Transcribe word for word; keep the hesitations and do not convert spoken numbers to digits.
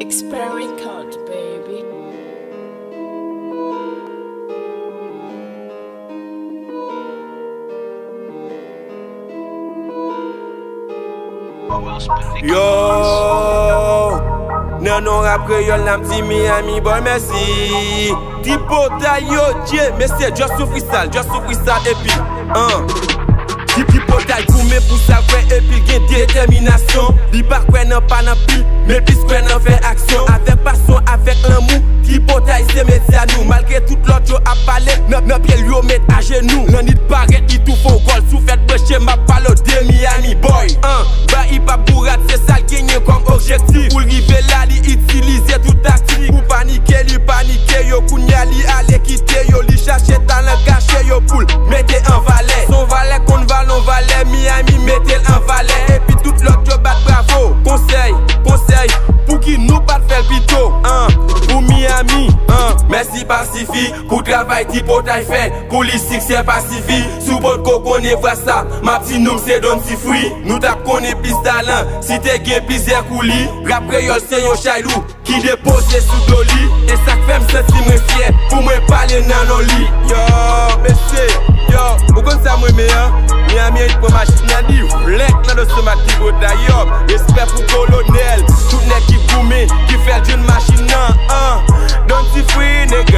Expert Records, baby. Yo, nan non rap kreyòl n ap di Miami Boy mèsi. Tripotay yo, dje, mesye, just sou freestyle, just sou freestyle, epi, an. Tripotay goumen pou sa l kwè, epi l gen detèminasyon. Li pa kwè nan pale anpil, men l plis kwè nan fè aksyon. Avèk pasyon, avèk lanmou, Tripotay se medya nou. Malgre tout lòt yo ap pale, nan, nan pye l yo met ajenou. Lanit parèt, li tou fè yon gòl. Si w fèk branche, m ap pale w de Miami Boy. An, ba hip hop bourad, se sa l genyen kòm objektif. Pou l rive la, li itilize tout taktik. Pou panike, li panike yo. Kounye a, li ale kite yo. Li chache talan kache yo pou l mete an valè. Se yon valè konn valè, yon valè Miami mete l an valè. Epi tout lòt yo bat bravo. Konsèy, konsèy, pouki nou pa t fè l pito? An, pou Miami, an. Mèsi pa sifi pou travay Tripotay fè. Pou li siksè pa sifi. Si w potko konnen vwa sa, m ap di non m se Don Tifri. Nou t ap konnen plis talan si te gen plizyè kou li. Rap kreyòl se yon chay lou ki depoze sou do li. E sa k fè m santi mwen fyè pou mwen pale nan non li. Yo, mesye, yo, ou konn sa m renmen an? Miami an pran machin nan dirèk nan dosye m ak Tripotay, yo. Respè pou kolonèl, tout nèg ki goumen, ki fè l jwenn machin nan, an. Don Tifri, nèg.